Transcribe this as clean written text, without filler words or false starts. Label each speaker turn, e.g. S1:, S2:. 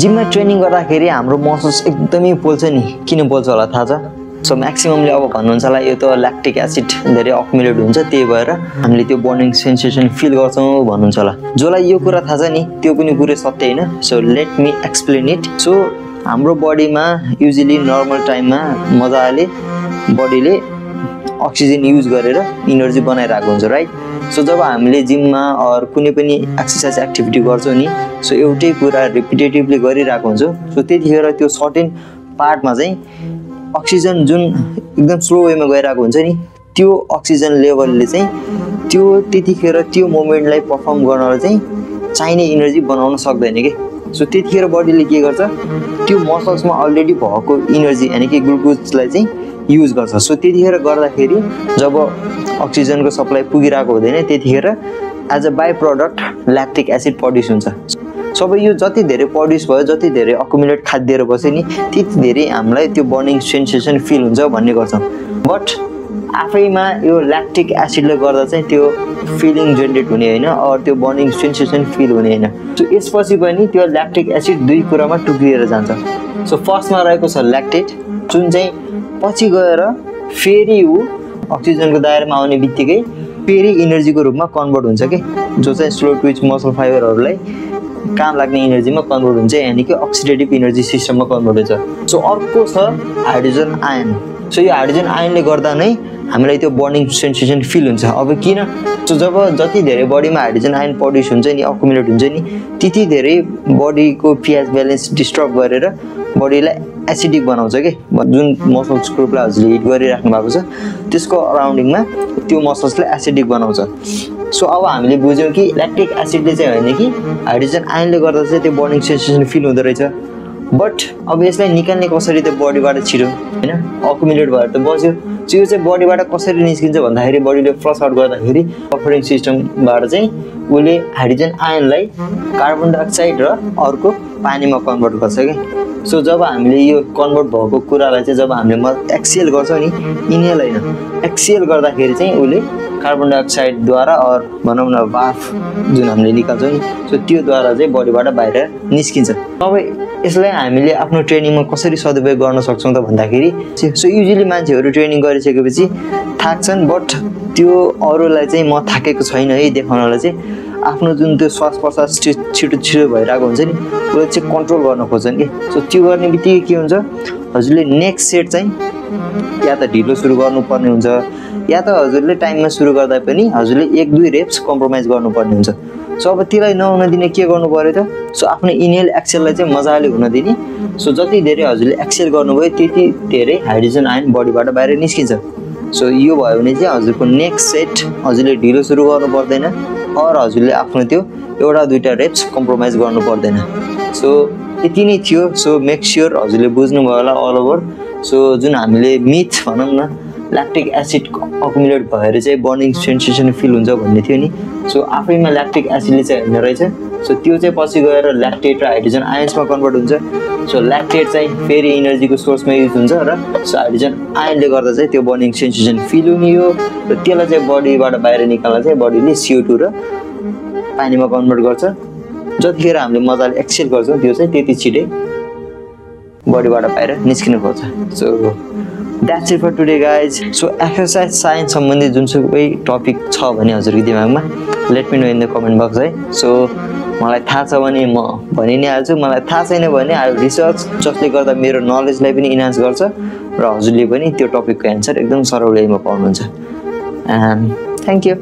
S1: जिममा training गर्दाखेरि हाम्रो muscles एकदमै पोल्छ नि किन पोल्छ होला थाहा छ सो म्याक्सिममले अब भन्नुहुन्छ होला यो त ल्याक्टिक एसिड धेरै अक्युमुलेट हुन्छ त्यही भएर हामीले त्यो बर्निङ सेन्सेसन फिल गर्छौं भन्नुहुन्छ होला जसलाई यो कुरा थाहा छ नि त्यो पनि पुरै सत्य हैन so let me explain it so हाम्रो बडीमा युजुअली नर्मल टाइममा मजाले बडीले अक्सिजन युज गरेर एनर्जी बनाइरहेको हुन्छ राइट सो जब हामीले जिममा अर कुनै पनि एक्सरसाइज एक्टिभिटी गर्छौं नि सो एउटै कुरा रिपिटेटिभली गरिरहेको हुन्छ सो त्यतिखेर त्यो सर्टेन पार्टमा चाहिँ अक्सिजन जुन एकदम स्लो वेमा गइरहेको हुन्छ नि त्यो अक्सिजन लेभलले चाहिँ त्यो त्यतिखेर त्यो मोमेन्टलाई परफर्म गर्नलाई चाहिँ चाहिने एनर्जी बनाउन सक्दैन के सो त्यतिखेर बडीले के गर्छ त्यो मसल्समा अलरेडी भएको एनर्जी यानी कि ग्लुकोजलाई चाहिँ युज गर्छ सो त्यतिखेर गर्दाखेरि जब अक्सिजनको सप्लाई पुगिरहेको हुँदैन त्यतिखेर as a by product lactic acid produce हुन्छ सबै यो जति धेरै प्रड्युस भयो जति धेरै अक्युमुलेट खाद्यहरु बस्यो नि त्यति धेरै हामीलाई त्यो बर्निङ सेन्सेसन फिल हुन्छ भन्ने गर्छौं बट आफैमा यो ल्याक्टिक एसिडले गर्दा चाहिँ त्यो फिलिङ जेनरेट हुने हैन अर त्यो बर्निङ सेन्सेसन फिल हुने हैन सो यसपछि पनि त्यो ल्याक्टिक एसिड दुई कुरामा टुक्रिएर जान्छ सो फर्स्टमा रहेको छ ल्याक्टेट जुन चाहिँ पछि गएर फेरि उ अक्सिजनको दायरामा आउने बित्तिकै फेरि एनर्जीको रूपमा कन्भर्ट हुन्छ के जो चाहिँ स्लो ट्विच मसल फाइबरहरुलाई काम लाग्ने एनर्जीमा कन्भर्ट हुन्छ यानी कि अक्सिडेटिभ एनर्जी सिस्टममा कन्भर्ट हुन्छ सो अर्को छ हाइड्रोजन आयन सो यो हाइड्रोजन आयनले गर्दा नै हामीलाई त्यो बर्निङ सेन्सेसन फिल हुन्छ अब किन सो जब जति धेरै बडीमा हाइड्रोजन आयन प्रड्युस हुन्छ नि अक्युमुलेट हुन्छ नि त्यति धेरै बडीको पीएच ब्यालेन्स डिस्टर्ब गरेर बडीलाई एसिडिक बनाउँछ के जुन मसल्स ग्रुपलाई हजुरले हिट गरिराख्नु भएको छ त्यसको अराउन्डिङमा त्यो मसल्सले एसिडिक बनाउँछ सो अब हामीले बुझ्यौं कि ल्याक्टिक एसिडले चाहिँ हैन कि हाइड्रोजन आयनले गर्दा चाहिँ त्यो बर्निङ सेन्सेसन फिल हुँदो रहेछ बट अब यसलाई निकाल्ने कसरी त्यो बडीबाट छिटो हैन अक्युमुलेट भएर त बस्यो सो यो चाहिँ बडीबाट कसरी निस्किन्छ भन्दाखेरि बडीले फ्लश आउट गर्दाखेरि बफरिङ सिस्टमबाट चाहिँ उले हाइड्रोजन आयनलाई कार्बन डाइअक्साइड र अर्को पानीमा कन्भर्ट गर्छ के सो जब हामीले यो कन्भर्ट भएको कुरालाई चाहिँ जब हामीले एक्सेल गर्छौं नि इनहेल हैन एक्सेल गर्दाखेरि चाहिँ उले कार्बन डाइअक्साइड द्वारा और भनौं न भाफ जुन हामीले निकाल्छौं नि सो त्यो द्वारा चाहिँ बडीबाट बाहिर निस्किन्छ अब यसलाई हामीले आफ्नो ट्रेनिङमा कसरी सदुपयोग गर्न सक्छौं त भन्दाखेरि सो युजुअली मान्छेहरु ट्रेनिङ गरिसकेपछि थाक्छन् बट त्यो अरूलाई चाहिँ म थाकेको छैन है देखाउनलाई चाहिँ आफ्नो जुन त्यो श्वास प्रश्वास छिटो छिटो भइराको हुन्छ नि उले चाहिँ कन्ट्रोल गर्न खोज्छन् के सो त्यो गर्ने बित्तिकै के हुन्छ हजुरले नेक्स्ट सेट चाहिँ या त ढिलो सुरु गर्नुपर्ने हुन्छ या त हजुरले टाइममा सुरु गर्दा पनि हजुरले 1-2 रेप्स कम्प्रोमाइज गर्नुपर्ने हुन्छ सो अब त्यसलाई नहुन दिने के गर्नु पर्यो त सो आफ्नो इनहेल एक्सेललाई चाहिँ मजाले हुन दिने सो जति धेरै हजुरले एक्सेल गर्नुभयो त्यति धेरै हाइड्रोजन आयन बडीबाट बाहिर निस्किन्छ सो यो भयो भने चाहिँ हजुरको नेक्स्ट सेट हजुरले ढिलो सुरु गर्नु पर्दैन और हजुरले आफ्नो त्यो एउटा दुईटा रेप्स कम्प्रोमाइज गर्नु पर्दैन सो यति नै थियो सो मेक श्योर हजुरले बुझ्नु भयो होला अल ओभर सो जुन हामीले मिथ भनौं न ल्याक्टिक एसिड अक्युमुलेट भएर चाहिँ बर्निङ सेन्सेसन फिल हुन्छ भन्ने थियो नि सो आफैमा ल्याक्टिक एसिडले चाहिँ हैन रहेछ सो त्यो चाहिँ पछि गएर ल्याक्टेट र हाइड्रोजन आयन्समा कन्भर्ट हुन्छ सो ल्याक्टेट चाहिँ फेरि एनर्जीको सोर्समा युज हुन्छ र सो हाइड्रोजन आयनले गर्दा चाहिँ त्यो बर्निङ सेन्सेसन फिल हुने हो र त्यसलाई चाहिँ बडीबाट बाहिर निकाल्न चाहिँ बडीले CO2 र पानीमा कन्भर्ट गर्छ जतिखेर हामीले मजाले एक्सेल गर्छौं त्यो चाहिँ त्यति छिटै बडीबाट बाहिर निस्किनु खोज्छ so that's it for today guys so exercise science सम्बन्धी जुनसुकै टपिक छ भने हजुरको दिमागमा let me know in the comment box है so मलाई थाहा छ भने म भनि नै हाल्छु मलाई थाहा छैन भने I रिसर्च जसले गर्दा मेरो नलेजलाई पनि इन्हान्स गर्छ र हजुरले पनि त्यो टपिकको एन्सर एकदम सरल वेमा पाउनुहुन्छ and thank you